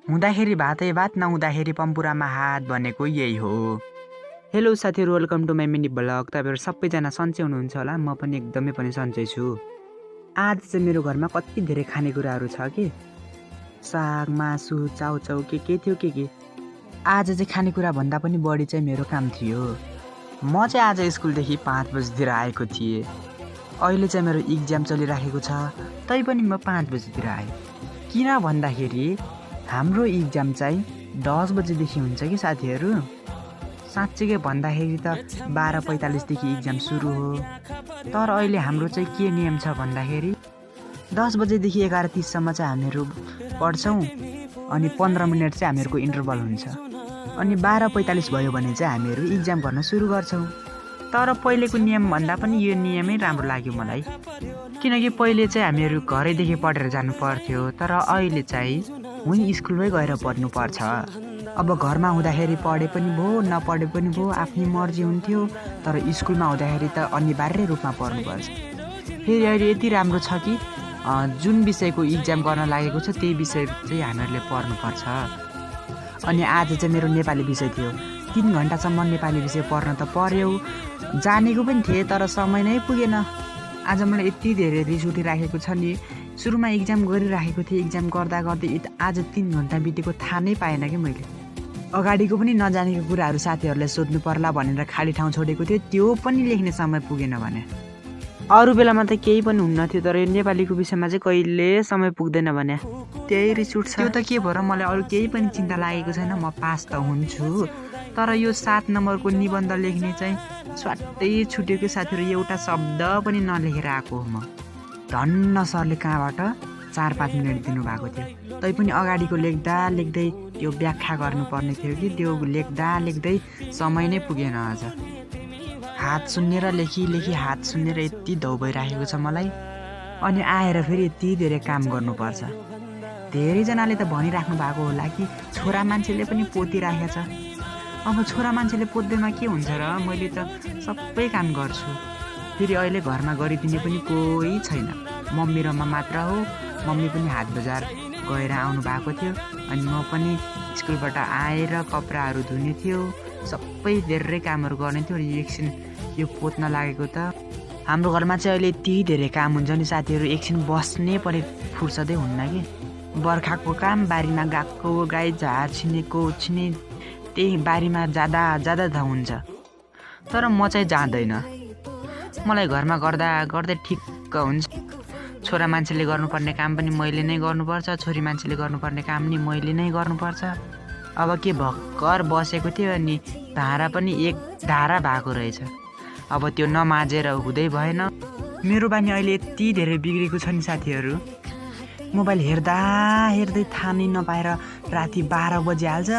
हुँदाखेरि भातै भात नहुँदाखेरि पम्पुरामा हात भनेको यही हो। हेलो साथीहरू, welcome to my mini blog. तपाईँहरू सबैजना सन्चै हुनुहुन्छ होला, म पनि एकदमै पनि सन्चै छु। आज चाहिँ मेरो घरमा कति धेरै खानेकुराहरू छ कि साग मासु चाउचाउ के थियो के आज चाहिँ खानेकुरा भन्दा पनि बढी चाहिँ मेरो काम थियो। म चाहिँ आज स्कुलदेखि 5 बजीतिर आएको थिएँ। अहिले चाहिँ मेरो इक्जाम चलिराखेको छ, तैपनि म 5 बजीतिर आएँ। किन भन्दाखेरि हाम्रो इक्जाम चाहिँ 10 बजेदेखि हुन्छ कि साथीहरू। साँच्चीकै भन्दाखेरि त 12:45देखि इक्जाम सुरु हो, तर अहिले हाम्रो चाहिँ के नियम छ भन्दाखेरि 10 बजेदेखि 11:30सम्म चाहिँ हामीहरू पढ्छौँ, अनि 15 मिनट चाहिँ हामीहरूको इन्टरभल हुन्छ, अनि 12:45 भयो भने चाहिँ हामीहरू इक्जाम गर्न सुरु गर्छौँ। तर पहिलेको नियम भन्दा पनि यो नियमै राम्रो लाग्यो मलाई, किनकि पहिले चाहिँ हामीहरू घरैदेखि पढेर जानु पर्थ्यो, तर अहिले चाहिँ उहीँ स्कुलमै गएर पढ्नुपर्छ। अब घरमा हुँदाखेरि पढे पनि भयो नपढे पनि भयो, आफ्नै मर्जी हुन्थ्यो, तर स्कुलमा हुँदाखेरि त अनिवार्य रूपमा पढ्नुपर्छ। फेरि अहिले यति राम्रो छ कि जुन विषयको इक्जाम गर्न लागेको छ त्यही विषय चाहिँ हामीहरूले पढ्नुपर्छ। अनि आज चाहिँ मेरो नेपाली विषय थियो। 3 घन्टासम्म नेपाली विषय पढ्न त पर्यो, जानेको पनि थिएँ, तर समय नै पुगेन। आज मलाई यति धेरै रिस उठिराखेको छ नि। सुरुमा इक्जाम गरिराखेको थिएँ, इक्जाम गर्दा गर्दै आज 3 घन्टा बितेको थाहा नै पाएन कि मैले। अगाडिको पनि नजानेको कुराहरू साथीहरूलाई सोध्नु पर्ला भनेर खाली ठाउँ छोडेको थियो, त्यो पनि लेख्ने समय पुगेन भने। अरू बेलामा त केही पनि हुन्न थियो, तर यो नेपालीको विषयमा चाहिँ कहिले समय पुग्दैन भने त्यही रिस उठ्छ। त्यो त के भएर मलाई अरू केही पनि चिन्ता लागेको छैन, म पास त हुन्छु, तर यो 7 नम्बरको निबन्ध लेख्ने चाहिँ स्वाटै छुटेको साथीहरू। एउटा शब्द पनि नलेखेर आएको हो म। धन्न सरले कहाँबाट 4-5 मिनट दिनुभएको थियो, तैपनि अगाडिको लेख्दा लेख्दै त्यो व्याख्या गर्नुपर्ने थियो कि त्यो लेख्दा लेख्दै समय नै पुगेन। आज हात सुन्नेर लेखी हात सुन्नेर यति धौ भइराखेको छ मलाई। अनि आएर फेरि यति धेरै काम गर्नुपर्छ। धेरैजनाले त भनिराख्नु भएको होला कि छोरा मान्छेले पनि पोतिराखेको छ। अब छोरा मान्छेले पोत्दैमा के हुन्छ र, मैले त सबै काम गर्छु। फेरि अहिले घरमा गरिदिने पनि कोही छैन, मम्मी र म मात्र हो। मम्मी पनि हाट बजार गएर आउनु भएको थियो, अनि म पनि स्कुलबाट आएर कपडाहरू धुने थियो, सबै धेरै कामहरू गर्ने थियो। एकछिन यो पोत्न लागेको त। हाम्रो घरमा चाहिँ अहिले यति धेरै काम हुन्छ नि साथीहरू, एकछिन बस्नै परे फुर्सदै हुन्न कि। बर्खाको काम, बारीमा गएको गाई झार छिनेको छिने, त्यही बारीमा जाँदा त हुन्छ, तर म चाहिँ जाँदैन। मलाई घरमा गर्दा गर्दै ठिक्क हुन्छ। छोरा मान्छेले गर्नुपर्ने काम पनि मैले नै गर्नुपर्छ, छोरी मान्छेले गर्नुपर्ने काम नि मैले नै गर्नुपर्छ। अब के भर्खर बसेको थियो, अनि धारा पनि एक धारा भएको रहेछ। अब त्यो नमाजेर हुँदै भएन। मेरो बानी अहिले यति धेरै बिग्रेको छ नि साथीहरू, मोबाइल हेर्दा हेर्दै थाहा नै नपाएर राति 12 बजी हाल्छ,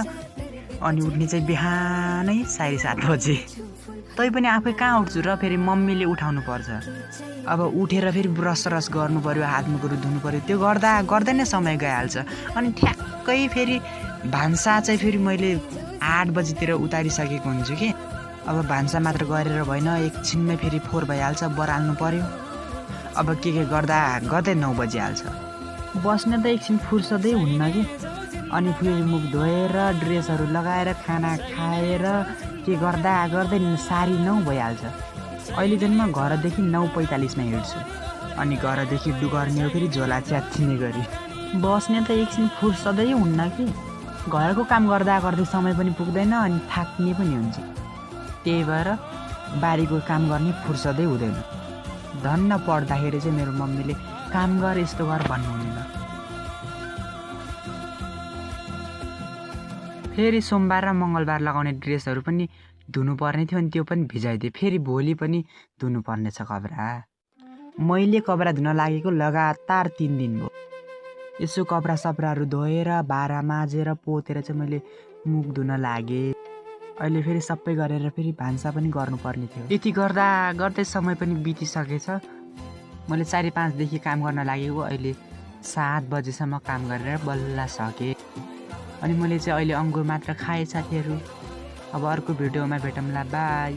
अनि उठ्ने चाहिँ बिहानै 7:30 बजे। तैपनि आफै कहाँ उठ्छु र, फेरि मम्मीले उठाउनु पर्छ। अब उठेर फेरि ब्रस गर्नु पऱ्यो, हात मुखहरू धुनु पऱ्यो, त्यो गर्दै नै समय गइहाल्छ। अनि ठ्याक्कै फेरि भान्सा चाहिँ फेरि मैले 8 बजीतिर उतारिसकेको हुन्छु कि। अब भान्सा मात्र गरेर भएन, एकछिनमै फेरि 4 भइहाल्छ, बराल्नु पऱ्यो। अब के गर्दा गर्दै 9 बजिहाल्छ। बस्ने त एकछिन फुर्सदै हुन्न कि। अनि फेरि मुख धोएर ड्रेसहरू लगाएर खाना खाएर के गर्दा गर्दै 9:30 भइहाल्छ। अहिले चाहिँ म घरदेखि 9:45मा हिँड्छु, अनि घरदेखि डुगर्ने हो फेरि झोला च्यात्तिने गरी। बस्ने त एकछिन फुर्सदै हुन्न कि। घरको काम गर्दा गर्दै समय पनि पुग्दैन, अनि थाक्ने पनि हुन्छ। त्यही भएर बारीको काम गर्ने फुर्सदै हुँदैन। धन्न पढ्दाखेरि चाहिँ मेरो मम्मीले काम गर यस्तो गर भन्नुहुन्न। फेरि सोमबार र मङ्गलबार लगाउने ड्रेसहरू पनि धुनुपर्ने थियो, अनि त्यो पनि भिजाइदिएँ। फेरि भोलि पनि धुनुपर्ने छ कपडा। मैले कपडा धुन लागेको लगातार 3 दिन भयो। यसो कपडा सपडाहरू धोएर भाँडा माझेर पोतेर चाहिँ मैले मुख धुन लागेँ। अहिले फेरि सबै गरेर फेरि भान्सा पनि गर्नुपर्ने थियो। यति गर्दा गर्दै समय पनि बितिसकेछ। मैले 4:30देखि काम गर्न लागेको, अहिले 7 बजेसम्म काम गरेर बल्ल सकेँ। अनि मैले चाहिँ अहिले अङ्गुर मात्र खाएँ साथीहरू। अब अर्को भिडियोमा भेटौँला, बाई।